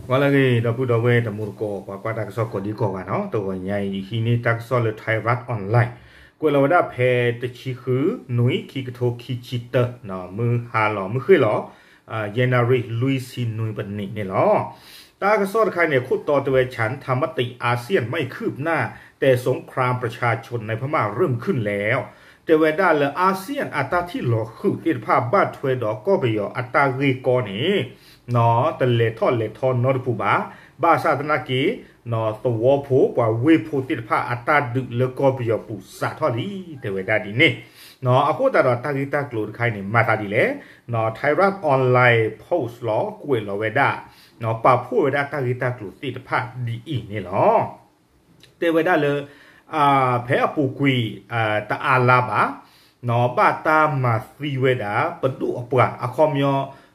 ဂီၤလၢအဂ့ၤ ဒီပုၢ်ဒီဝဲၢ်တံၤသကိး ပှၤကွၢ်တၢ်ကစီၣ်ကိးဒံကိးဂၤနီၤ, တဂီၤညါအံၤ ယဟံးန့ၢ်တၢ်ကစီၣ်လၢ Thairath Online ကွဲးလီၤဝဲဒၣ်ဖဲတဆံဃုနွံ ခံကထိခံဆံတၢ မုၢ်ဟါလီၤမုၢ်ဃ့ၢ်လီၤ, ယဲၢ်နၣ်ရံၣ်လွံၢ်ဆံနွံပနံးန့ၣ်လီၤ. တၢ်ကစီၣ်တခါန့ၣ် ခိၣ်တီတဲဝဲ ฉันทำมติอาเซียนไม่คืบหน้า แต่สงครามประชาชนในพม่าเริ่มขึ้นแล้ว တဲဝဲဒၣ်လၢ อาเซียน အတၢ်ထံၣ်လီၤဃုာ်သ့ၣ်တဖၣ် ဘၣ်ထွဲဒီးကီၢ်ပယီၤအတၢ်ဂ့ၢ်ကီန့ၣ် တလဲၤထီၣ်လဲၤထီနီတပူၤဘၣ်. ဘၣ်ဆၣ်သနာ်က့ သဝီဖိပှၤဝ့ၢ်ဖိသ့ၣ်တဖၣ်အတၢ်ဒုးလၢကီၢ်ပယီၤပူၤစးထီၣ်လံ တဲဝဲဒၣ်ဒ်န့ၣ်. အဃိသတးဒီးတၢ်ဂ့ၢ်တၢ်ကျိၤတခါအံၤန့ၣ် မၤသးဒ်လဲၣ်, Thairath Online post လီၤ ကွဲးလီၤဝဲဒၣ် ပာ်ဖှိၣ်ဝဲဒၣ်တၢ်ဂ့ၢ်တၢ်ကျိၤသ့ၣ်တဖၣ်ဒ်အံၤန့ၣ်လီၤ. တဲဝဲဒၣ်လၢ ဖဲအပူၤကွံာ် တအါလါဘၣ် ဘၣ်တၢ်မၤသံဝဲဒၣ် ပဒိၣ်အပှၤ အခီပညီ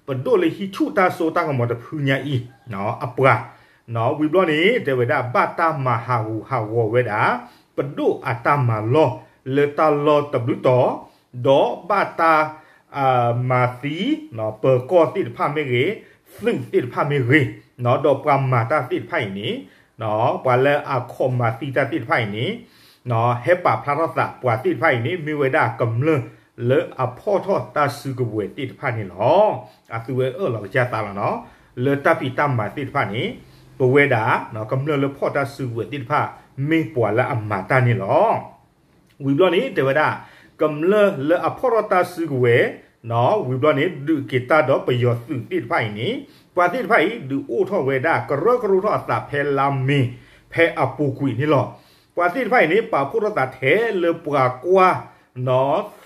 ပဒိၣ်လၢဟံးဆူၣ်တၢ်စိတၢ်ကမီၤတဖုညါအံၤ အပှၤ ဝံၤဘျီန့ၣ် တဲဝဲဒၣ် ဘၣ်တၢ်မၤဟးဂူာ်ဟးဂီၤဝဲဒၣ် ပဒိၣ်အတၢ်မၤလီၢ်လၢတၢ်လီၢ်တဘျုးတီၤ ဒီးဘၣ်တၢ် မၤသံ ပၢၤကီၢ်သ့ၣ်တဖၣ်မ့ၢ်ဂ့ၤ, သုးသ့ၣ်တဖၣ်မ့ၢ်ဂ့ၤ, ဒီးပှၤမၤတၢ်သ့ၣ်တဖၣ်အံၤန့ၣ် ပှၤလၢအခီၣ်မၤသံတၢ်သ့ၣ်တဖၣ်အံၤန့ၣ် ဟဲပာ်ဖျါထီၣ်သး ပှၤသ့ၣ်တဖၣ်အံၤန့ၣ် မ့ၢ်ဝဲဒၣ်ကမျၢၢ်လၢအဖီၣ်ထီၣ်တၢ်စုကဝဲၤသ့ၣ်တဖၣ်န့ၣ်လီၤ. အသုဝဲအၢၣ်လီၤကစၢ်သးလီၤနီၤ, လၢတၢ်ဖံးတၢ်မၤသ့ၣ်တဖၣ်န့ၣ် ပဝဲဒၣ် ကမျၢၢ်လၢဖီၣ်တၢ်စုကဝဲၤသ့ၣ်တဖၣ် မ့ၢ်ပှၤလၢအမၤတၢ်န့ၣ်လီၤ. ဝံၤဘျီန့ၣ် တဲဝဲဒၣ် ကမျၢၢ်လၢအဖီၣ်ထီၣ်တၢ်စုကဝဲၤ ဝံၤဘျီန့ၣ် ဒုးက့ၤတၢ်ဒီးပယီၤသုးသ့ၣ်တဖၣ်အံၤန့ၣ် ပှၤသ့ၣ်တဖၣ်အံၤ ဒုးအိၣ်ထီၣ်ဝဲဒၣ် ကရၢကရိထီၣ်အသးဖဲလါမ့ၤ ဖဲအပူၤကွံာ်န့ၣ်လီၤ. ပှၤသ့ၣ်တဖၣ်အံၤန့ၣ် ပာ်ဖှိၣ်ထီၣ်သးထဲလၢပှၤကွၢ်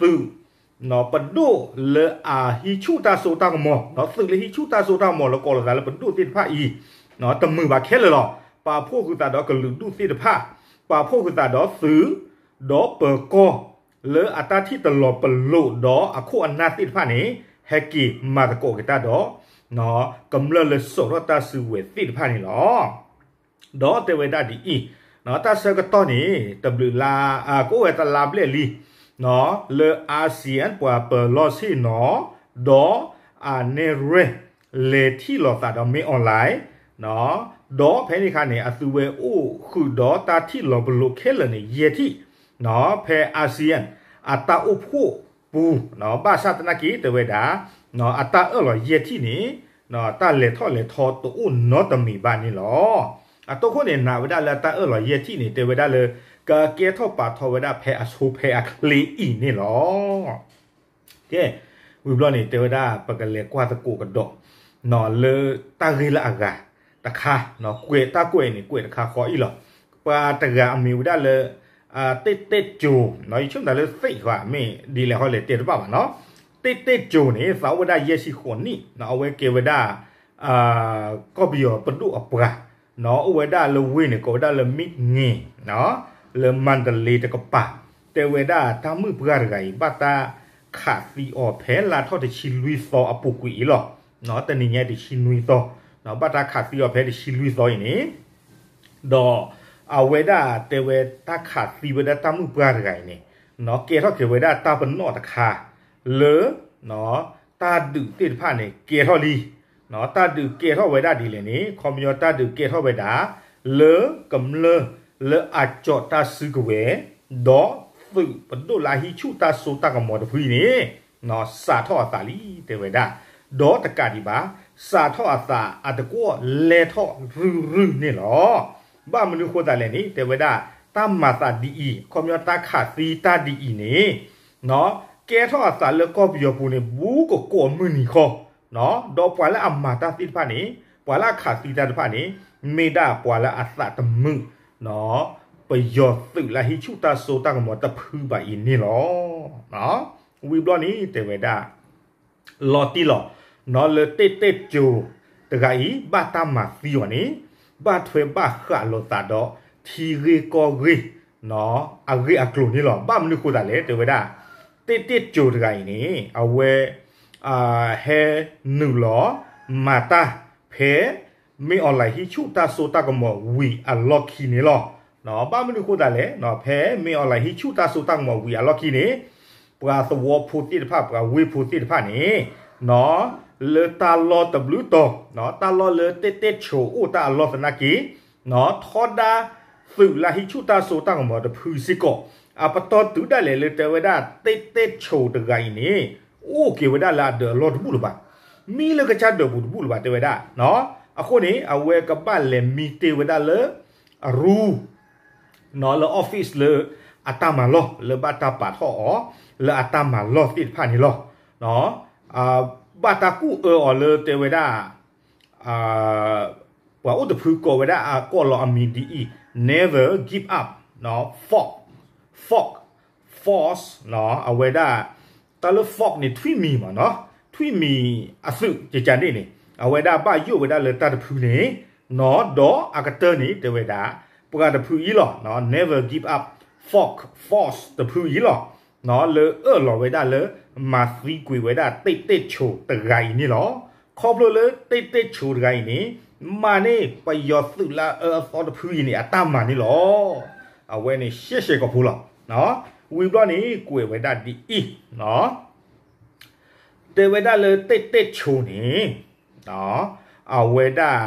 သုး ပဒိၣ်လၢအဟံးဆူၣ်တၢ်စိတၢ်ကမီၤ သုးလၢဟံးဆူၣ်တၢ်စိတၢ်ကမီၤလၢကိးလီၤသးလၢပဒိၣ်သ့ၣ်တဖၣ်အံၤ တမုာ်ဘၣ်ခဲလၢာ်လီၤ. ပာ်ဖှိၣ်ဃုာ်သးဒီးကလုာ်ဒူၣ်သ့ၣ်တဖၣ်, ပာ်ဖှိၣ်ဃုာ်သးဒီးသုး, ဒီးပၢၤကီၢ်လၢအတၢ်ထံၣ်တလီၤပလိာ်ဒီးအခိၣ်အနၢ်သ့ၣ်တဖၣ်န့ၣ် ဟဲက့ၤမၤသကိးက့ၤတၢ်ဒီး ကမျၢၢ်လၢစိာ်ထီၣ်တၢ်စုကဝဲၤသ့ၣ်တဖၣ်န့ၣ်လီၤ. ဒီးတဲဝဲဒၣ်ဒ်အံၤ, တၢ်ဆၢကတီၢ်န့ၣ် တဘျုးလါ, ကအိၣ်ဝဲတလါဘျဲၣ်လံ လၢ ASEAN ပှၤပၢၤလီၢ်ဆ့ၣ်နီၤ ဒီးအနဲၣ်ရွဲၣ် လဲၤထံၣ်လိာ်သးဒီး မင်းအောင်လှိုင် ဒီးဖဲန့ၣ်အခါန့ၣ် အသုဝဲအိၣ်ဃုာ်ဒီးတၢ်ထံၣ်လီၤပလိာ်ခဲလၢာ်န့ၣ် ယဲၢ်ထံၣ် ဖဲ ASEAN အတၢ်အိၣ်ဖှိၣ်ပူၤ, ဘၣ်ဆၣ်သနာ်က့ တဲဝဲဒၣ် အတၢ်အၢၣ်လီၤယဲၢ်ထံၣ်န့ၣ် တၢ်လဲၤထီၣ်လဲၤထီတအိၣ်နီတမံၤဘၣ်န့ၣ်လီၤ. အတိၢ်ခိၣ်န့ၣ် နာ်ဝဲဒၣ်လၢအတၢ်အၢၣ်လီၤယဲၢ်ထံၣ်န့ၣ် တဲဝဲဒၣ်လၢ ကကဲထီၣ်ပာ်ထီၣ်ဝဲဒၣ်ဖဲအဆိဖဲအချ့အံၤန့ၣ်လီၤ. ကဲ, ဝံၤဘျီန့ၣ် တဲဝဲဒၣ် ပကလဲၤကွၢ်သကိးကဒီး လၢတၢ်ဂ့ၢ်လၢအဂၤတခါ, ကွဲးတၢ်ကွဲးန့ၣ် ကွဲးတခါဃီအံၤလီၤ. ပှၤတဂၤအမံၤဝဲဒၣ်လၢ တ့ၢ်တ့ၢ်ကၠိၤ, ယဆိကမိၣ်လၢသ့ၣ်ဃီ မ့ၢ်ဒ်လဲၣ်ဃီလဲၣ်တဲတဘၣ်ဘၣ်နီၤ. တ့ၢ်တ့ၢ်ကၠိၤန့ၣ် သးအိၣ်ဝဲဒၣ်ယဲၢ်ဆံဃိးနံၣ်, အဝဲကဲဝဲဒၣ် ကီၢ်ပယီၤပဒိၣ်အပှၤ, အိၣ်ဝဲဒၣ်လၢဝ့ၢ်န့ၣ် ကိးဝဲဒၣ်လၢ မံၣ်င့ၤ လၢမၣ်တလ့တကပၤ, တဲဝဲဒၣ်တၢ်မုၣ်ပှၢ်တဂၤအံၤ ဘၣ်တၢ်ခးသံအီၤဖဲလါထီၣ်တဆံလွံၢ်သီအပူၤကွံာ်အံၤလီၤ. တနံၤညါတဆံနွံသီ, ဘၣ်တၢ်ခးသံအီၤဖဲတဆံလွံၢ်သီအံၤန့ၣ်, ဒီးအဝဲဒၣ်တဲဝဲတၢ်ခးသံဝဲဒၣ်တၢ်မုၣ်ပှၢ်တဂၤအံၤန့ၣ်, ကဲထီၣ်က့ၤဝဲဒၣ်တၢ်ပနီၣ်တခါ လၢ တၢ်ဒုးသ့ၣ်တဖၣ်န့ၣ် ကဲထီၣ်လံ. တၢ်ဒုးကဲထီၣ်ဝဲဒၣ်ဒ်လဲၣ်န့ၣ် ခီပညီတၢ်ဒုးကဲထီၣ်ဝဲဒၣ် လၢကမျၢၢ်လၢအကၠီာ်တၢ်စုကဝဲၤ, ဒီးသုးပဒိၣ်လၢအဟံးဆူၣ်တၢ်စိတၢ်ကမီၤတဖုအံၤန့ၣ် စးထီၣ်အသးလံ တဲဝဲဒၣ်. ဒီးတကးဒံးဘၣ် စးထီၣ်အသးအတကွီၣ်လဲၤထီၣ်ရုၢ်ရုၢ်န့ၣ်လီၤ. ဘၣ်မနုၤဃိသးလဲၣ်န့ၣ် တဲဝဲဒၣ် တၢ်မၤသးဒ်အံၤ ခီပညီတၢ်ခးသံတၢ်ဒ်အံၤန့ၣ် ကဲထီၣ်အသးလၢကီၢ်ပယီၤပူၤန့ၣ် ဘူးကကိးမုၢ်နံၤဃီ, ဒီးပှၤလၢအမၤတၢ်သ့ၣ်တဖၣ်န့ၣ် ပှၤလၢအခးသံတၢ်တဖၣ်န့ၣ် မ့ၢ်ဒၣ်ပှၤလၢအသးတမုာ် ပယီၤသုးလၢဟံးဆူၣ်တၢ်စိတၢ်ကမီၤတဖုဘၣ်အံၤန့ၣ်လီၤ. ဝံၤဘျီန့ၣ် တဲဝဲဒၣ် လီၤတံၢ်လီၤ လၢတ့ၢ်တ့ၢ်ကၠိၤတဂၤအံၤ ဘၣ်တၢ်မၤသံအီၤန့ၣ် ဘၣ်ထွဲဘၣ်ဃးလိာ်သးဒီး ထံဂ့ၢ်ကီၢ်ဂ့ၢ် အဂ့ၢ်အကျိၤန့ၣ်လီၤ. ဘၣ်မနုၤဃိသးလဲၣ် တဲဝဲဒၣ် တ့ၢ်တ့ၢ်ကၠိၤတဂၤအံၤန့ၣ် အဝဲ ဟဲနုာ်လီၤမၤတၢ်ဖဲ မင်းအောင်လှိုင် ဟံးဆူၣ်တၢ်စိတၢ်ကမီၤဝံၤအလီၢ်ခံန့ၣ်လီၤ. ဘၣ်မနုၤဃိသးလဲၣ် ဖဲ မင်းအောင်လှိုင် ဟံးဆူၣ်တၢ်စိတၢ်ကမီၤဝံၤအလီၢ်ခံန့ၣ် ပှၤသဝီဖိသ့ၣ်တဖၣ် ပှၤဝ့ၢ်ဖိသ့ၣ်တဖၣ်န့ၣ် လၢတၢ်လီၢ်တဘျုးတီၤ, တၢ်လီၢ်လၢတဲတဲဆိးအိၣ်တၢ်အလီၢ်သနာ်က့, ထီဒါသုးလၢဟံးဆူၣ်တၢ်စိတၢ်ကမီၤတဖုစ့ၢ်ကီး, အပတီၢ်တုၤဒၣ်လဲာ်လၢတဲဝဲဒၣ်တဲတဲဆိးတဂၤအံၤန့ၣ်, အိၣ်က့ၤဝဲဒၣ်လၢအဒၢးအလီၢ်တဘူၣ်လၢၤဘၣ်, မံလၢကစၢ်ဒၢးပူၤတဘူၣ်လၢၤဘၣ်တဲဝဲဒၣ်, အဃိန့ၣ် အဝဲကဘၣ်လဲၤမံတ့ၢ်ဝဲဒၣ်လၢ အရူ လၢ office လၢအတၢ်မၤလီၢ် လၢဘၣ်တၢ်ပာ်ထီၣ်အီၤ လၢအတၢ်မၤလီၢ်သ့ၣ်တဖၣ်န့ၣ်လီၤ. ဘၣ်တၢ်ကူၣ်အၢအီၤလၢတဲဝဲဒၣ် ပှၤအိၣ်တဖုကိးဝဲဒၣ်အကိးလီၤအမံၤဒ်အံၤ, Never Give Up, Fok, Fok, Fos, အဝဲဒၣ် တၢ်လၢ Fok န့ၣ် ထွံၣ်မံၤမ့ၢ်နီၤ, ထွံၣ်မံၤအသုးကကန့ၣ်န့ၣ် အဝဲဒၣ်ဘၣ်ယိၣ်ဝဲဒၣ်လၢတၢ်တဖုန့ၣ်နီၤ, ဒီးအကတၢၢ်န့ၣ်တဲဝဲဒၣ် ပှၤတဖုအံၤလီၤ, Never Give Up, Fok, Fos တဖုအံၤလီၤ, လၢအၢၣ်လီၤဝဲဒၣ်လၢ မၤသံကွံာ်ဝဲဒၣ်တဲတဲဆိးတဂၤအံၤန့ၣ်လီၤ. ခီဖျိလၢတဲတဲဆိးတဂၤအံၤန့ၣ် မၤန့ၢ်ပယီၤသုးလၢအအၢအသီတဖုအံၤန့ၣ် အတၢ်မၤန့ၣ်လီၤ. အဝဲန့ၣ်ရှဲရှဲကိာ်ဖိလီၤ. ဝံၤဘျီန့ၣ်ကွဲးဝဲဒၣ်ဒ်အံၤ, တဲဝဲဒၣ်လၢတဲတဲဆိးန့ၣ် အဝဲဒၣ်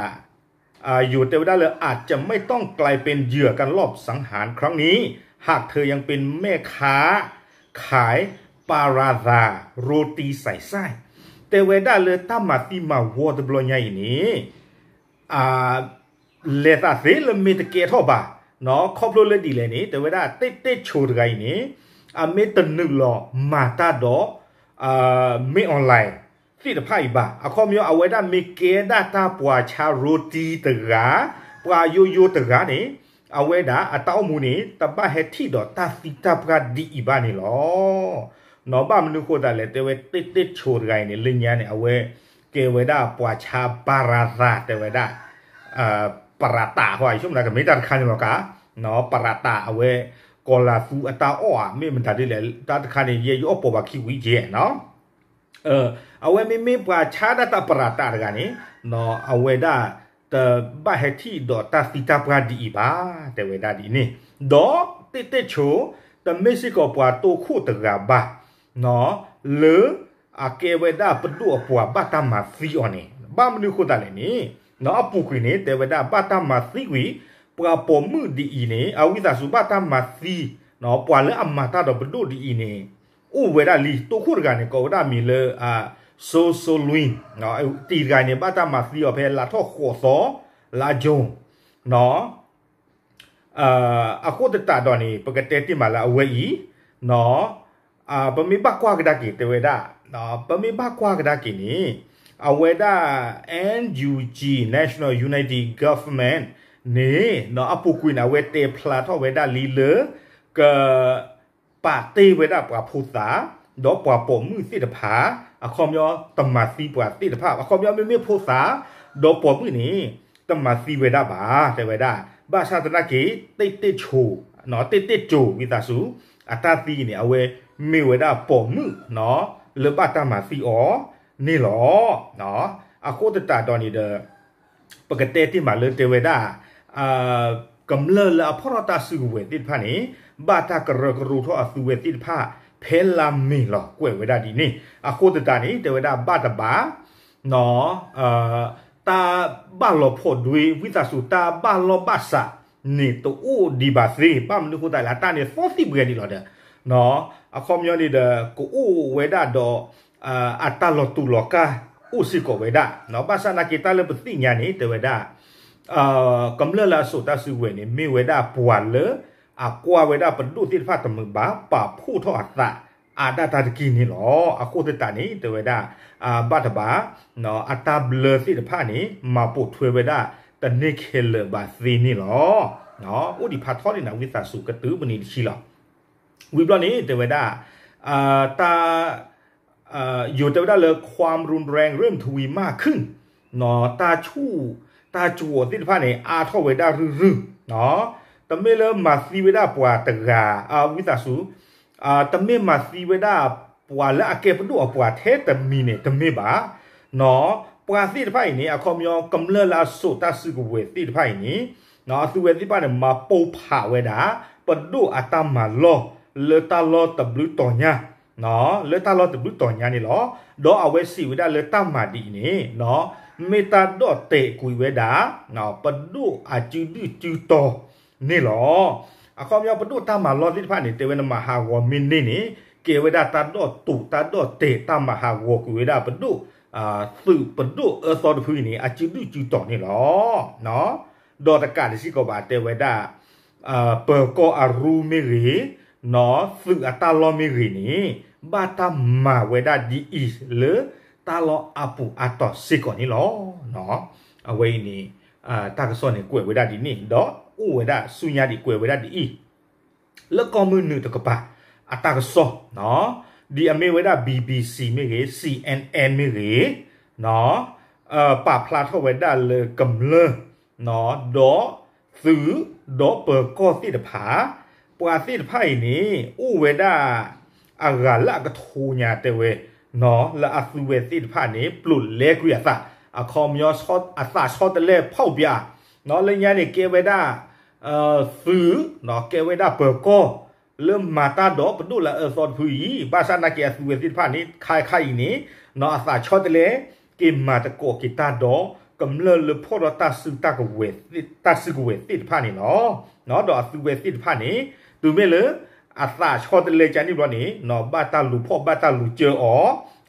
ယိၤတဲဝဲဒၣ်လၢ อาจจะไม่ต้องกลายเป็นเหยื่อการลอบสังหารครั้งนี้ หากเธอยังเป็นแม่ค้าขายปาราดา โรตีใส่ไส้ တဲဝဲဒၣ်လၢတၢ်မၤသံမၤဝီတဘျီညါအံၤန့ၣ် လဲၤသးသ့လၢမ့ၢ်တကဲထီၣ်ဘၣ်, ခီဖျိလၢဒ်လဲၣ်န့ၣ် တဲဝဲဒၣ်တဲတဲဆိးတဂၤအံၤန့ၣ် အမ့ၢ်တနုာ်လီၤမၤတၢ်ဒီး မ့ၢ် online သ့ၣ်တဖၣ်အံၤဘၣ်. အခီပညီအဝဲဒၣ်မ့ၢ်ကဲဒၣ်တၢ်ပှၤဆါ roti တဂၤ, ပှၤယိယိတဂၤန့ၣ် အဝဲဒၣ်အတၢ်အိၣ်မူန့ၣ် တဘၣ်ဟဲထံၣ်ဒီးတၢ်သံတၢ်ပှၢ်ဒ်အံၤဘၣ်န့ၣ်လီၤ. ဘၣ်မနုၤဃိသးလဲၣ် တဲဝဲတဲတဲဆိးတဂၤအံၤန့ၣ် လၢညါန့ၣ် အဝဲကဲဝဲဒၣ်ပှၤဆါ ပရၤသး တဲဝဲဒၣ် ပရၤတးဃီ ယဆိကမိၣ်ကမ့ၢ်တၢ်တခါန့ၣ်လီၤကါ, ပရၤတး အဝဲ ကီၤလၤသူအတၢ်အီၣ်ဧါ မ့ၢ်မတၤဒ်လဲၣ် တၢ်တခါန့ၣ် ယဲယအီၣ်ပိာ်ပှၤခံဝံၤကဲနီၤ အဝဲမ့မ့ၢ်ပှၤဆါဒၣ်တၢ်ပရၤတးတဂၤန့ၣ် အဝဲဒၣ်တဘၣ်ဟဲထံၣ်ဒီးတၢ်သံတၢ်ပှၢ်ဒ်အံၤဘၣ် တဲဝဲဒၣ်ဒ်န့ၣ်, ဒီးတဲတဲဆိး တမ့ၢ်စ့ၢ်ကီးပှၤတိခိၣ်တဂၤဘၣ် လၢအကဲဝဲဒၣ်ပဒိၣ်အပှၤဘၣ်တၢ်မၤသံအီၤန့ၣ် ဘၣ်မနုၤဃိသးလဲၣ်န့ၣ် အပူၤကွံာ်န့ၣ် တဲဝဲဒၣ်ဘၣ်တၢ်မၤသံကွံာ် ပှၤပိာ်မုၣ်ဒ်အံၤန့ၣ် အဝံသးစူၤဘၣ်တၢ်မၤသံ ပှၤလၢအမၤတၢ်ဒီးပဒိၣ်ဒ်အံၤန့ၣ် အိၣ်ဝဲဒၣ်လံ တိခိၣ်တဂၤန့ၣ် ကိးဝဲဒၣ်မံၤလၢ စိစိလွံၢ် တံၤတဂၤန့ၣ် ဘၣ်တၢ်မၤသံအီၤဖဲလါထီၣ်ဃိးသီ လါကၠိ အဃိသတးဒီးန့ၣ် ပကတဲတ့ၢ်မးလၢအဝဲအံၤ ပမ့ၢ်ဘၣ်ကွၢ်ကဒါက့ၤ တဲဝဲဒၣ် ပမ့ၢ်ဘၣ်ကွၢ်ကဒါက့ၤ တဲဝဲဒၣ် အဝဲဒၣ် NUG National Unity Government န့ၣ် အပူၤကွံာ်န့ၣ် အဝဲတဲဖျါထီၣ်ဝဲဒၣ်လံလၢ က ပာ်တ့ၢ်ဝဲဒၣ်ပှၤဖိသၣ် ဒီးပှၤပိာ်မုၣ်သ့ၣ်တဖၣ် အခီပညီတမၤသံပှၤသ့ၣ်တဖၣ် အခီပညီမ့မ့ၢ်ဖိသၣ် ဒီးပိာ်မုၣ်န့ၣ် တမၤသံဝဲဒၣ်ဘၣ် တဲဝဲဒၣ် ဘၣ်ဆၣ်သနာ်က့ တဲတဲဆိး တဲတဲဆိးဝံသးစူၤ အတၢ်သံန့ၣ် အဝဲမ့ၢ်ဝဲဒၣ်ပိာ်မုၣ် လၢဘၣ်တၢ်မၤသံအီၤန့ၣ်လီၤ. အဃိသတးဒီးန့ၣ်ဒီး ပကတဲတ့ၢ်မးလၢတဲဝဲဒၣ် ကမျၢၢ်လၢအဖီၣ်ထီၣ်တၢ်စုကဝဲၤသ့ၣ်တဖၣ်န့ၣ် ဘၣ်တၢ်ကရၢကရိထီၣ်အသုဝဲသ့ၣ်တဖၣ် ဖဲလါမ့ၤလီၤ ကွဲးဝဲဒၣ်ဒ်န့ၣ် အဃိသတးန့ၣ် တဲဝဲဒၣ်ဘၣ်တဘၣ် တၢ်ဘၣ်လီၤဖိးဒွဲ ဝံသးစူၤ တၢ်ဘၣ်လီၢ်ဘၣ်စးန့ၣ် တအိၣ်ဒံးဘၣ်သ့ ဘၣ်မနုၤဃိသတးလဲၣ် အတၢ်န့ၣ်သီသံၣ်ပှဲၤဒံးလီၤဒီး အခီပညီန့ၣ်ဒီး ကအိၣ်ဝဲဒၣ်ဒီး အတၢ်လီၤတူာ်လီၤကာ်အိၣ်စ့ၢ်ကီးဝဲဒၣ် ဘၣ်ဆၣ်သနာ်က့ တၢ်လၢပသ့ၣ်ညါန့ၣ် တဲဝဲဒၣ် ကမျၢၢ်လၢအစိာ်တၢ်စုကဝဲၤန့ၣ် မ့ၢ်ဝဲဒၣ်ပှၤလၢ အကွၢ်ဝဲဒၣ်ပဒိၣ်သ့ၣ်တဖၣ်တမုာ်ဘၣ် ပာ်ဖှိၣ်ထီၣ်အသး အါဒၣ်တၢ်တက့ၢ်န့ၣ်လီၤ. အဃိသတးန့ၣ် တဲဝဲဒၣ် ဘၣ်တဘၣ် အတၢ်ဘျၢသ့ၣ်တဖၣ်န့ၣ် မၤပိာ်ထွဲဝဲဒၣ် တန့ၢ်ခဲလၢာ်ဘၣ်သ့န့ၣ်လီၤ. အိၣ်ဒံးဖးထီန့ၣ်နၤ ဝံသးစူၤ ကတုၤပနံၤတဆံလီၤ. ဝံၤဘျီန့ၣ် တဲဝဲဒၣ် တၢ် ယိၤတဲဝဲဒၣ်လၢ ความรุนแรงเริ่มทวีมากขึ้น တၢ်ဆူၣ် တၢ်ကဝီၤသ့ၣ်တဖၣ်န့ၣ် အါထီၣ်ဝဲဒၣ်ရုၢ်ရုၢ် တမ့ၢ်လၢမၤသံဝဲဒၣ်ပှၤတဂၤ ဝံသးစူၤ တမ့ၢ်မၤသံဝဲဒၣ်ပှၤလၢအကဲပဒိၣ်အပှၤထဲတမံၤန့ၣ် တမ့ၢ်ဘၣ် ပှၤသ့ၣ်တဖၣ်အံၤန့ၣ် အခီပညီ ကမျၢၢ်လၢအစိာ်တၢ်စုကဝဲၤသ့ၣ်တဖၣ်အံၤန့ၣ် အသုဝဲသ့ၣ်တဖၣ်န့ၣ် မၤပိာ်ဖးဝဲဒၣ် ပဒိၣ်အတၢ်မၤလီၢ် လၢတၢ်လီၢ်တဘျုးတီၤညါ လၢတၢ်လီၢ်တဘျုးတီၤညါန့ၣ်လီၤ. ဒီးအဝဲစံးဝဲဒၣ်လၢတၢ်မၤဒ်အံၤန့ၣ် မ့ၢ်တၢ်ဒီၣ်တဲာ်ကွံာ်ဝဲဒၣ် ပဒိၣ်အစုဒုၣ်စုတီၤန့ၣ်လီၤ. အခီပညီပဒိၣ်တၢ်မၤလီၢ်သ့ၣ်တဖၣ်န့ၣ် တဲဝဲနမၤဟးဂီၤမ့ၢ်န့ၢ်န့ၣ် ကဲဝဲဒၣ်တၢ်ဒီၣ်တိာ်တၢ်ဒီၣ်တဲာ်တၢ်မၤဟးဂီၤကွံာ်ဝဲဒၣ်ပဒိၣ် သုးပဒိၣ်အၢသီတဖုအံၤန့ၣ် အစုဒုၣ်စုတီၤန့ၣ်လီၤ. ဒီးတကးဒံးစ့ၢ်ကီးဘၣ်တဲဝဲဒၣ် ပၢၤကီၢ်အရူမ့ၢ်ဂ့ၤ, သုးအတၢ်လီၢ်မ့ၢ်ဂ့ၤန့ၣ် ဘၣ်တၢ်မၤဝဲဒၣ်ဒ်အံၤလၢတၢ်လီၢ်အပူၤအတီၤစ့ၢ်ကီးန့ၣ်လီၤ. အဝဲအံၤန့ၣ် တၢ်ကစီၣ်န့ၣ်ကွဲးဝဲဒၣ်ဒ်န့ၣ် ဒီးအိၣ်ဝဲဒၣ်ဆူညါဒံးကွဲးဝဲဒၣ်ဒ်အံၤ လၢကီၢ်မုၢ်နုာ်တကပၤ အတၢ်ကစီၣ် ဒ်အမ့ၢ်ဝဲဒၣ် BBC မ့ၢ်ဂ့ၤ, CNN မ့ၢ်ဂ့ၤ ပာ်ဖျါထီၣ်ဝဲဒၣ်လၢကမျၢၢ် ဒီးသုး ဒီးပၢၤကီၢ်သ့ၣ်တဖၣ် ပှၤသ့ၣ်တဖၣ်အံၤန့ၣ် အိၣ်ဝဲဒၣ် အဂၤလၢအကထိညါတဲဝဲ လၢအသုဝဲသ့ၣ်တဖၣ်န့ၣ် ပျိာ်လဲကွံာ်အသး အခီပညီ အသးဆီတလဲဖီၣ်ပျး လၢညါန့ၣ်ကဲဝဲဒၣ် သုး ကဲဝဲဒၣ်ပၢၤကီၢ် လၢမၤတၢ်ဒီးပဒိၣ်လၢအအၢသီတဖုအံၤ ဘၣ်ဆၣ်နာ်က့အသုဝဲသ့ၣ်တဖၣ်န့ၣ် ခါခါအံၤန့ၣ် အသးဆီတလဲ က့ၤမၤသကိးက့ၤတၢ်ဒီး ကမျၢၢ်လၢဖီၣ်ထီၣ်တၢ်စုကဝဲၤ တၢ်စုကဝဲၤသ့ၣ်တဖၣ်န့ၣ်လီၤ. ဒီးအသုဝဲသ့ၣ်တဖၣ်န့ၣ် တုၤမ့ၢ်လၢ အသးဆီတလဲကန့ၣ်ဘျီန့ၣ် ဘၣ်တၢ်လူၤဖီၣ်ဘၣ်တၢ်လူၤစၢအီၤ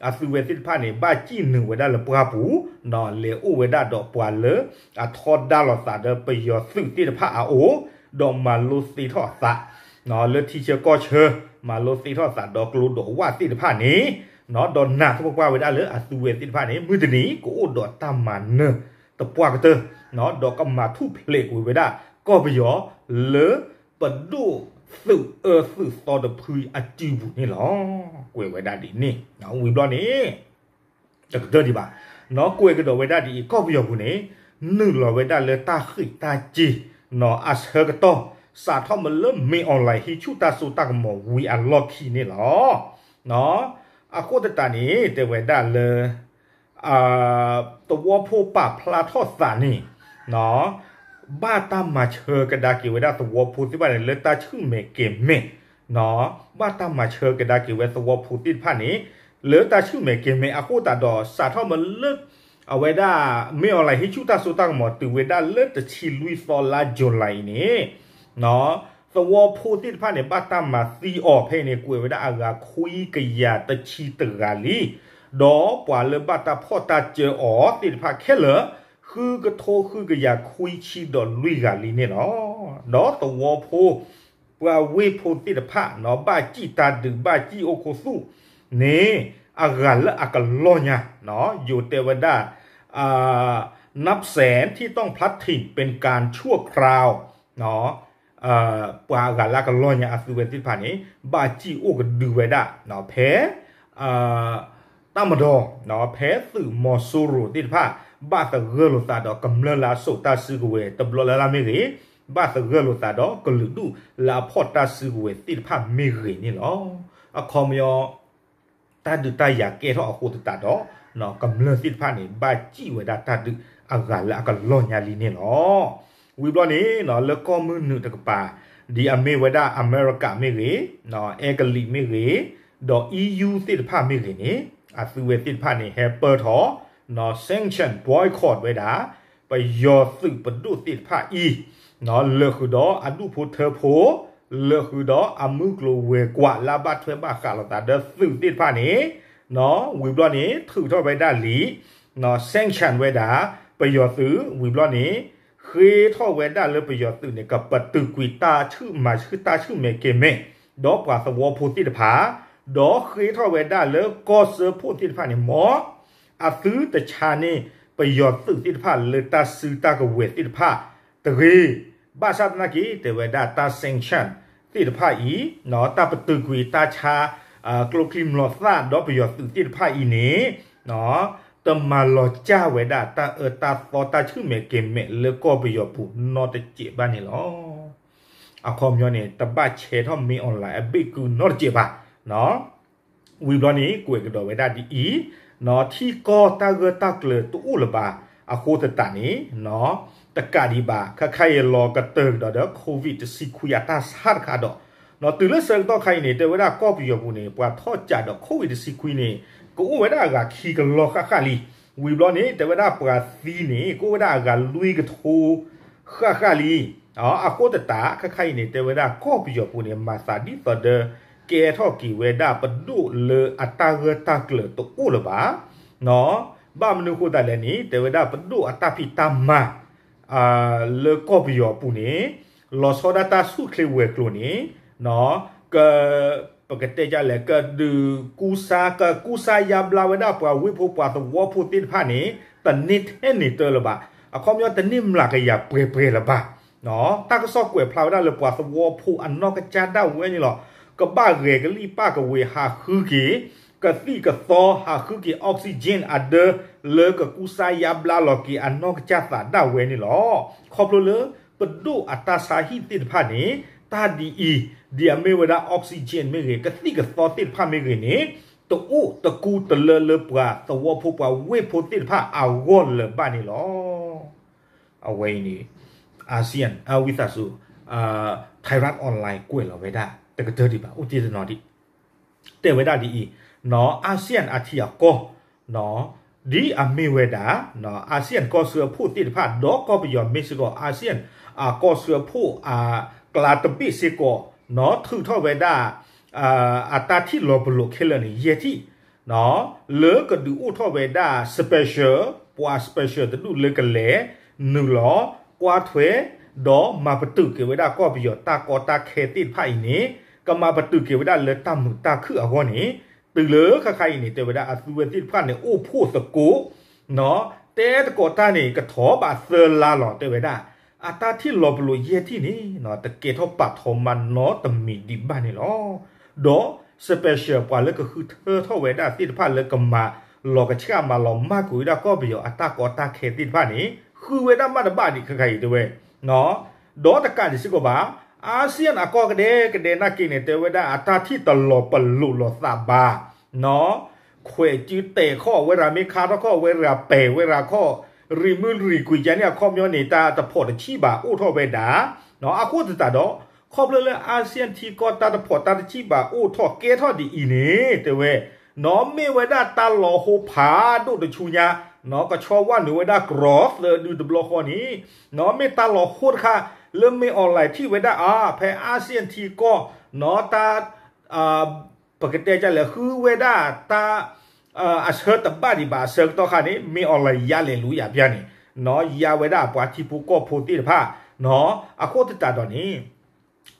အသုဝဲသ့ၣ်တဖၣ်န့ၣ် ဘၣ်စံၣ်နုာ်ဝဲဒၣ်လၢပှၢ်ပူၤ လဲၤအိၣ်ဝဲဒၣ်ဒီးပှၤလၢ အထီဒါလိာ်သးဒီးပယီၤသုးသ့ၣ်တဖၣ်အအိၣ် ဒီးမၤလိသ့ထီၣ်အသး လၢထံဆၢကီၢ်ဆၢ မၤလိသ့ထီၣ်သးဒီးကျိဒီးဝၣ်သ့ၣ်တဖၣ်န့ၣ် ဒီးနာ်သပှၢ်ပှၢ်ဝဲဒၣ်လၢအသုဝဲသ့ၣ်တဖၣ်န့ၣ် မုၢ်တနံၤ ကအိၣ်ဒီးတၢ်မၤနၢၤသပှၢ်ကတၢၢ် ဒီးကမၤထူၣ်ဖျဲးကွံာ်ဝဲဒၣ် ကီၢ်ပယီၤလၢ ပဒိၣ်သုးအၢသုးသီတဖုအစုပူၤန့ၣ်လီၤ. ကွဲးဝဲဒၣ်ဒ်န့ၣ် ဝံၤဘျီန့ၣ် တကတၢၢ်ဒံးဘၣ် ကွဲးကဒီးဝဲဒၣ်ဒ်အံၤ ကီၢ်ပယီၤပူၤန့ၣ် နုာ်လီၤဝဲဒၣ်လၢတၢ်ဃံးတၢ်စ့ၤ အဆၢကတီၢ် စးထီၣ်မ့ၢ်လၢ မင်းအောင်လှိုင် ဟံးဆူၣ်တၢ်စိတၢ်ကမီၤဝံၤအလီၢ်ခံန့ၣ်လီၤ. အဃိသတးန့ၣ် တဲဝဲဒၣ်လၢ သဝီဖိပာ်ဖျါထီၣ်သးန့ၣ် ဘၣ်တၢ်မၤဆၢကဒါက့ၤဝဲဒၣ်သဝီဖိသ့ၣ်တဖၣ်န့ၣ် လၢတၢ်ဆူၣ်မဲာ်ကဲၤမဲာ် ဘၣ်တၢ်မၤဆၢကဒါက့ၤဝဲသဝီဖိသ့ၣ်တဖၣ်န့ၣ် လၢတၢ်ဆူၣ်မဲာ်ကဲၤမဲာ်အဃိသတးဒီး စးထီၣ်မ့ၢ်လၢ အဝဲဒၣ် မင်းအောင်လှိုင် ဟံးဆူၣ်တၢ်စိတၢ်ကမီၤတုၤဝဲဒၣ်လၢတဆံလွံၢ်သီလါ July အံၤန့ၣ် သဝီဖိသ့ၣ်တဖၣ်န့ၣ် ဘၣ်တၢ်မၤသံအီၤဖဲအံၤန့ၣ် ကွဲးဝဲဒၣ်အဂၤခွံကယၤတဆံတဂၤလံ, ဒီးပှၤလၢဘၣ်တၢ်ဖီၣ်တၢ်စၢအီၤသ့ၣ်တဖၣ်ခဲလၢာ် ဃုကထိဃုကယၤခွံဆံဒီးလွံၢ်ဂၤလံန့ၣ်လီၤ. ဒီးသဝီဖိ ပှၤဝ့ၢ်ဖိသ့ၣ်တဖၣ် ဘၣ်စံၣ်တၢ်ဒုးဘၣ်စံၣ်အိၣ်ခူသူၣ်န့ၣ် အဂၤလၢအကလီၢ်ညါ ယိၤတဲဝဲဒၣ် นับแสนที่ต้องพลัดถิ่นเป็นการชั่วคราว ပှၤအဂၤလၢအကလီၢ်ညါအသုဝဲသ့ၣ်တဖၣ်န့ၣ် ဘၣ်စံၣ်အိၣ်ကဒုဝဲဒၣ် ဖဲ တၢ်မဒီး ဖဲသုးမီၤစိရိၤသ့ၣ်တဖၣ် ဘၣ်သဂၢၢ်လိာ်သးဒီးကမျၢၢ်လၢအစိာ်တၢ်စုကဝဲၤတဘျီလၢ်လၢ်မ့ၢ်ဂ့ၤ, ဘၣ်သဂၢၢ်လိာ်သးဒီးကလုာ်ဒူၣ်လၢအဖီၣ်တၢ်စုကဝဲၤသ့ၣ်တဖၣ်မ့ၢ်ဂ့ၤန့ၣ်လီၤ. အခီပညီ တၢ်ဒုးတၢ်ယၤကဲထီၣ်အဃိသတးဒီး ကမျၢၢ်သ့ၣ်တဖၣ်န့ၣ် ဘၣ်စံၣ်ဝဲဒၣ်တၢ်ဒုးအဂၤလၢအကလီၢ်ညါလံန့ၣ်လီၤ. ဝံၤဘျီန့ၣ် လၢကီၢ်မုၢ်နုာ်တကပၤ ဒ်အမ့ၢ်ဝဲဒၣ်အမဲရကၤမ့ၢ်ဂ့ၤ, အဲကလံးမ့ၢ်ဂ့ၤ, ဒီး E U သ့ၣ်တဖၣ်မ့ၢ်ဂ့ၤန့ၣ် အသုဝဲသ့ၣ်တဖၣ်န့ၣ် ဟဲပၢၢ်ထီၣ် sanction boycott ဝဲဒၣ် ပယီၤသုးပဒိၣ်သ့ၣ်တဖၣ်အံၤ လၢာ်ဃုာ်ဒီးအဒူၣ်ဖိထၢဖိ, လၢာ်ဃုာ်ဒီးအမုၢ်ကျိၤဝဲၤကွာ်လၢအဘၣ်ထွဲဘၣ်ဃးလိာ်သးဒီးသုးသ့ၣ်တဖၣ်န့ၣ် ဝံၤဘျီန့ၣ် ထုးထီၣ်ဝဲဒၣ်လံ sanction ဝဲဒၣ် ပယီၤသုး ဝံၤဘျီန့ၣ် ဃ့ထီၣ်ဝဲဒၣ်လၢပယီၤသုးန့ၣ် ကပတုာ်ကွံာ်တၢ်ဆူၣ်မၤဆူၣ်တၢ်ဆူၣ်မဲာ်ကဲၤမဲာ် ဒီးပှၤသဝီဖိသ့ၣ်တဖၣ်, ဒီးဃ့ထီၣ်ဝဲဒၣ်လၢကီၢ်စၢဖှိၣ်သ့ၣ်တဖၣ်န့ၣ် မ်အသုတဆါန့ၢ် ပယီၤသုးသ့ၣ်တဖၣ်လၢတၢ်စုတၢ်ကဝဲၤသ့ၣ်တဖၣ်တဂ့ၤ. ဘၣ်ဆၣ်သနာ်က့ တဲဝဲဒၣ်တၢ် sanction သ့ၣ်တဖၣ်အံၤ တၢ်ပတုာ်ကွံာ်တၢ်ဆါ ကျိချံမျိာ်သၣ်ဒီးပယီၤသုးသ့ၣ်တဖၣ်အံၤန့ၣ် တမၤလီၤစၢ်ဝဲဒၣ်တၢ်အၢတၢ်သီတၢ်ဆူၣ်မဲာ်ကဲၤမဲာ်လၢကီၢ်ပယီၤပူၤနီတစဲးဘၣ်န့ၣ်လီၤ. အခီပညီန့ၣ် တဘၣ်ဆဲးထီၣ်မ့ၢ် online အဘ့ၣ်ကုနီတစဲးဘၣ်. ဝံၤဘျီန့ၣ် ကွဲးကဒီးဝဲဒၣ်ဒ်အံၤ, ထံကီၢ်တၢ်ဂၢၢ်တၢ်ကျၢၤတအိၣ်လၢၤဘၣ်အဃိသတးန့ၣ် တကးဒံးဘၣ် ခဲခါအံၤလီၤကတၢၢ်ကဒီးဒီး COVID တဆံခွံအတၢ်ဆါတခါဒီး တုၤလၢဆၢကတီၢ်ခါအံၤန့ၣ် တဲဝဲဒၣ်ကီၢ်ပယီၤပူၤန့ၣ် ပှၤထီၣ်ကးဒီး COVID တဆံခွံန့ၣ် ကအိၣ်ဝဲဒၣ်အဂၤခံကလီၢ်ဃၣ်ဃၣ်လံ. ဝံၤဘျီန့ၣ် တဲဝဲဒၣ်ပှၤသံန့ၣ် ကအိၣ်ဝဲဒၣ်အဂၤလွံၢ်ကထိဃၣ်ဃၣ်လံ. အဃိသတး ခဲခါအံၤန့ၣ် တဲဝဲဒၣ်ကီၢ်ပယီၤပူၤန့ၣ် မၤသးဒ်သိးဒီး ကဲထီၣ်က့ၤဝဲဒၣ်ပဒိၣ်လၢအတၢ်ဂၢၢ်တၢ်ကျၢၤတအိၣ်လၢၤဘၣ်. ဘၣ်မနုၤဃိသတးလဲၣ်န့ၣ် တဲဝဲဒၣ်ပဒိၣ်အတၢ်ဖံးတၢ်မၤ လၢကီၢ်ပယီၤပူၤန့ၣ် လီၤဆီဒၣ်တၢ်ဆူၣ်ချ့ဝဲၤကျိၤန့ၣ် က ပကတဲဒ်လဲၣ် ကဒုးကူစါ ကကူစါယါဘျါဝဲဒၣ်ပှၤဝ့ၢ်ဖိပှၤသဝီဖိသ့ၣ်တဖၣ်န့ၣ် တန့ၢ်ထဲန့ၣ်တၢ်လၢၤဘၣ်. အခီပညီတန့ၢ်မျးကယၤပှဲၤပှဲၤလၢၤဘၣ်. တၢ်ကစီၣ်ကွဲးဖျါဝဲဒၣ်လၢပှၤသဝီဖိအနီၢ်ကစၢ်ဒၣ်ဝဲန့ၣ်လီၤ. ကဘၣ်ဂဲၤကလံၣ်ပၣ်ကဝ့ၤ ဟးဃုက့ၤ ကသံၣ်ကသီ ဟးဃုက့ၤ oxygen အဒၢ လၢကကူစါယါဘျါလီၤက့ၤအနီၢ်ကစၢ်သးဒၣ်ဝဲန့ၣ်လီၤ. ခီဖျိလၢ ပဒိၣ်အတၢ်ဆါဟံၣ်သ့ၣ်တဖၣ်န့ၣ် တၢ်ဒ်အံၤ ဒ်အမ့ၢ်ဝဲဒၣ် oxygen မ့ၢ်ဂ့ၤ ကသံၣ်ကသီသ့ၣ်တဖၣ်မ့ၢ်ဂ့ၤန့ၣ် တအိၣ်တကူတလၢလၢပှၤသဝီဖိပှၤဝ့ၢ်ဖိသ့ၣ်တဖၣ်အဂီၢ်လၢၤဘၣ်န့ၣ်လီၤ. အဝဲအံၤန့ၣ် ASEAN ဝံသးစူၤ Thairath Online ကွဲးလီၤဝဲဒၣ် တကတၢၢ်ဒံးဘၣ် အိၣ်တ့ၢ်တနီၤဒံး တဲဝဲဒၣ်ဒ်အံၤ, ASEAN အထံအကီၢ် ဒ်အမ့ၢ်ဝဲဒၣ် ASEAN ကီၢ်ဆၢအဖှိၣ်သ့ၣ်တဖၣ် ဒီးကီၢ်ပယီၤမ့ၢ်စ့ၢ်ကီး ASEAN အကီၢ်ဆၢအဖှိၣ်အကျါတဘ့ၣ်စ့ၢ်ကီး ထုးထီၣ်ဝဲဒၣ် အတၢ်ထံၣ်လီၤပလိာ်ခဲလၢာ်န့ၣ် ယဲၢ်ထံၣ် လၢကဒုးအိၣ်ထီၣ်ဝဲဒၣ် special ပှၤ special တဒူၣ်လၢကလဲၤနုာ်လီၤ ကွၢ်ထွဲ ဒီးမၤပတုာ်က့ၤဝဲဒၣ်ကီၢ်ပယီၤတၢ်ကီတၢ်ခဲသ့ၣ်တဖၣ်အံၤန့ၣ် ကမၤပတုာ်က့ၤဝဲဒၣ်လၢတၢ်မုာ်တၢ်ခုၣ်အဂီၢ်န့ၣ် တုၤလၢခဲခါအံၤန့ၣ် တဲဝဲဒၣ်အသုဝဲသ့ၣ်တဖၣ်န့ၣ် အိၣ်ဖှိၣ်သကိး တဲသကိးတၢ်န့ၣ် ကထီၣ်ဘးသၢလါလီၤ တဲဝဲဒၣ် အတၢ်ထံၣ်လီၤပလိာ်ယဲၢ်ထံၣ်န့ၣ် တကဲထီၣ်ပာ်ထီၣ်မၤနီတမံၤဒံးဘၣ်န့ၣ်လီၤ. ဒီး special ပှၤလၢကဃုထၢထီၣ်ဝဲဒၣ်သ့ၣ်တဖၣ်လၢကမၤလီၤကဆှၣ်မၤလီၤမၢ်ကွံာ်ဝဲဒၣ်ကီၢ်ပယီၤအတၢ်ကီတၢ်ခဲသ့ၣ်တဖၣ်န့ၣ် ဃုဝဲဒၣ်မးတဘၣ်ဒံးခဲခါအံၤတဲဝဲ ဒီးတကးဒံးစ့ၢ်ကီးဘၣ် ASEAN အကီၢ်ကဒဲကဒဲနာ်က့န့ၣ် တဲဝဲဒၣ်အတၢ်ထံၣ်တလီၤပလိာ်လိာ်သးဘၣ် ခွဲးစုတဲာ်ခီၣ်ဝဲရၤ မ့ၢ်ခါထီၣ်ခီၣ်ဝဲရၤ ပဲာ်ဝဲရၤခီၣ် ရံးမုၢ်ရံးကွံာ်ယါန့ၣ် အခီပညီန့ၣ် တၢ်တဖီၣ်တဆံၣ်ဘၣ်အိၣ်ထီၣ်ဝဲဒၣ် အဃိသတးဒီး ခီဖျိလၢ ASEAN ထံကီၢ်တၢ်တဖီၣ်တၢ်တဆံၣ်ဘၣ်အိၣ်ထီၣ်ကဲထီၣ်ဒ်အံၤန့ၣ် တဲဝဲ နီၢ်မ့ၢ်ဝဲဒၣ်တၢ်လီၤဟိဖးဒိၣ်တဆူညါ နီၢ်ကဆီဝါနုာ်ဝဲဒၣ်ကြီသၢဒုတဘျီဃီန့ၣ် နီၢ်မ့ၢ်တၢ်လီၤဟိတခါ လၢမ့ၢ် online ထံၣ်ဝဲဒၣ်အါ ဖဲ ASEAN ထံကီၢ် နီၢ်တၢ် ပကတဲဒ်လဲၣ် ဃုဝဲဒၣ်တၢ် အဆၢတဘၣ်ဒံးဘၣ် အဆၢကတီၢ်ခါန့ၣ် မ့ၢ် online ယါလဲၤလူၤယါပျါန့ၣ် နီၢ်ယါဝဲဒၣ်အပှၤထံဖိကီၢ်ဖိသ့ၣ်တဖၣ် နီၢ်အဃိသတးဒီးန့ၣ်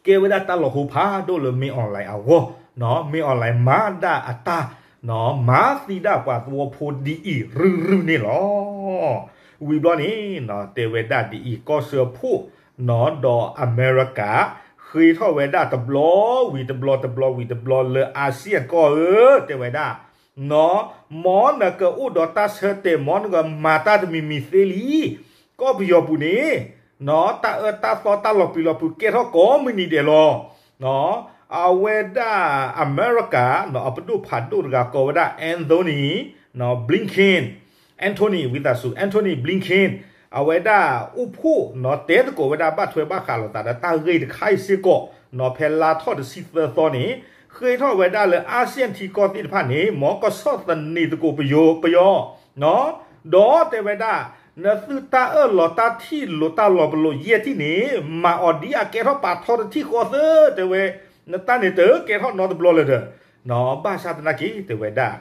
ကဲဝဲဒၣ်တၢ်လီၤဟိဖးဒိၣ်လၢမ့ၢ် online အဂီၢ် နီၢ်မ့ၢ် online မၤဒၣ်အတၢ် နီၢ်မၤသံဒၣ်ပှၤသဝီဖိဒ်အံၤရုၢ်ရုၢ်န့ၣ်လီၤ. ဝံၤဘျီန့ၣ် နီၢ်တဲဝဲဒၣ်ဒ်အံၤ ကီၢ်စၢဖှိၣ် နီၢ်ဒီးအမဲရကၤ ဃ့ထီၣ်ဝဲဒၣ်တဘျီဝံၤတဘျီ တဘျီဝံၤတဘျီလၢ ASEAN ကီၢ်ဧၢ တဲဝဲဒၣ် နီၢ် မ်နကအိၣ်ဒီးတၢ်ဆၢတဲာ် မ်နကမၤတၢ်တမံၤမံၤသ့လံ ကီၢ်ပယီၤပူၤန့ၣ် နီၢ်တၢ်အၢတၢ်သီတၢ်လီၤပျံၤလီၤဖုးကဲထီၣ်ကိးမုၢ်နံၤဒဲးလီၤ. နီၢ် အဝဲဒၣ်အမဲရကၤ နီၢ်အပဒိၣ်ဖးဒိၣ်တဂၤကိးဝဲဒၣ် Anthony နီၢ် Blinken Antony ဝံသးစူၤ Antony Blinken အဝဲဒၣ်အိၣ်ဖှိၣ် နီၢ်တဲသကိးဝဲဒၣ်ဘၣ်ထွဲဘၣ်ဃးလိာ်သးဒီးတၢ်ဂ့ၢ်တခါအံၤစ့ၢ်ကီး နီၢ်ဖဲလါထီၣ်တဆံသၢသီန့ၣ် ဃ့ထီၣ်ဝဲဒၣ်လၢ ASEAN ထံကီၢ်သ့ၣ်တဖၣ်န့ၣ် မ်ကဆီၣ်သနံးသကိးပယီၤ ပယီၤ နီၢ် ဒီးတဲဝဲဒၣ် နသုတၢ်အၢၣ်လီၤတၢ်ထံၣ်လိာ်တၢ်လီၤပလိာ်ယဲၢ်ထံၣ်န့ၣ် မၤအီၤဒ်အကဲထီၣ်ပာ်ထီတထံၣ်ဃီသၢ တဲဝဲ နတၢ်န့ၣ်တကဲထီၣ်နီတဘျီလၢၤဒီး နီၢ်ဘၣ်ဆၣ်သနာ်က့ တဲဝဲဒၣ်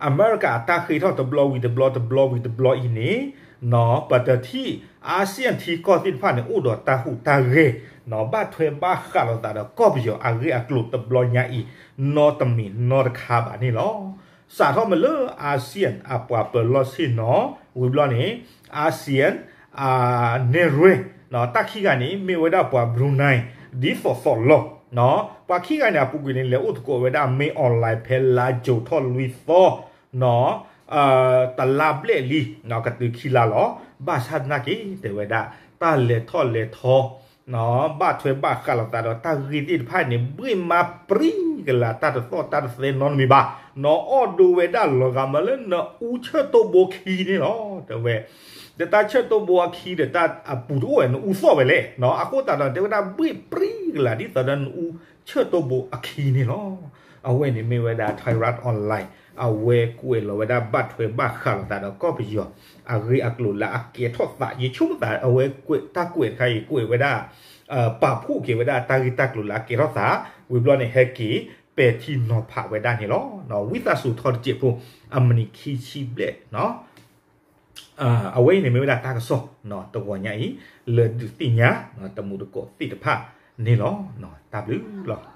အမဲရကၤအတၢ်ဃ့ထီၣ်တဘျီဝံၤတဘျီ တဘျီဝံၤတဘျီအံၤန့ၣ် နီၢ်ပတထံၣ် ASEAN ထံကီၢ်သ့ၣ်တဖၣ်န့ၣ် အိၣ်ဒီးတၢ်ဟူးတၢ်ဂဲၤ နီၢ်ဘၣ်ထွဲဘၣ်ဃးလိာ်သးဒီးကီၢ်ပယီၤအဂ့ၢ်အကျိၤတဘျီညါအံၤ နီတမံၤနီတခါဘၣ်န့ၣ်လီၤ. စးထီၣ်မ့ၢ်လၢ ASEAN အပှၤပၢၤလီၢ်ဆ့ၣ်နီၤ ဝံၤဘျီန့ၣ် ASEAN နဲၣ်ရွဲၣ် တၢ်ခံဂၤန့ၣ် မ့ၢ်ဝဲဒၣ်ပှၤ Brunei ဒ်သိးသိးလီၤ. ပှၤခံဂၤန့ၣ် အပူၤကွံာ်န့ၣ် လဲၤအိၣ်သကိးဝဲဒၣ် မ့ၢ် online ဖဲလါယူၤထီၣ်လွံၢ်သီ တလါဘျဲၣ်လံ ကတုၤခံလါလီၤ. ဘၣ်ဆၣ်သနာ်က့ တဲဝဲဒၣ် တၢ်လဲၤထီၣ်လဲၤထီ ဘၣ်ထွဲဘၣ်ဃးလိာ်သးဒီးတၢ်ဂ့ၢ်သ့ၣ်တဖၣ်န့ၣ် ဘှ့ၣ်မါပြံကလၤ တၢ်တသီၣ်တၢ်တသဲနီတမံၤဘၣ်. နီၢ်အီၣ်ဒိဝဲဒၣ်လီၤဂာ်မးလၢနအူဆၢၣ်တိၢ်ဘိခံန့ၣ်လီၤ. တဲဝဲ ဒီးတၢ်ဆၢတိၢ်ဘိအခံဒီးတၢ်အပူၤတအိၣ်ဝဲ နအူသီၣ်ဝဲလဲၣ်. အဃိသတးဒီး တဲဝဲဒၣ်ဘှ့ၣ်ပြံကလးဒ်သိးဒီးနအူဆၢတိၢ်ဘိအခံန့ၣ်လီၤ. အဝဲန့ၣ်မ့ၢ်ဝဲဒၣ် Thairath Online အဝဲကွဲးလီၤဝဲဒၣ်ဘၣ်ထွဲဘၣ်ဃးလိာ်သးဒီးကီၢ်ပယီၤ အဂ့ၢ်အကျိၤလၢအကဲထီၣ်သး ယဆိကမိၣ်သး အဝဲကွဲးတၢ်ကွဲးတခါအံၤ ကွဲးဝဲဒၣ် ပာ်ဖှိၣ်က့ၤဝဲဒၣ်တၢ်ဂ့ၢ်တၢ်ကျိၤလၢအကဲထီၣ်သး ဝံၤဘျီန့ၣ် ဟဲက့ၤပဲာ်ထံနီၤဖးဝဲဒၣ်န့ၣ်လီၤ. ဝံသးစူၤထီတစဲးဖိ အမံးနံးခံဆံဘျဲၣ် အဝဲအံၤန့ၣ်မ့ၢ်ဝဲဒၣ်တၢ်ကစီၣ် တဂီၤညါအံၤ လၢဒုးသ့ၣ်ညါ တမူတကိးသ့ၣ်တဖၣ်န့ၣ်လီၤ. တၢ်ဘျုးလီၤ.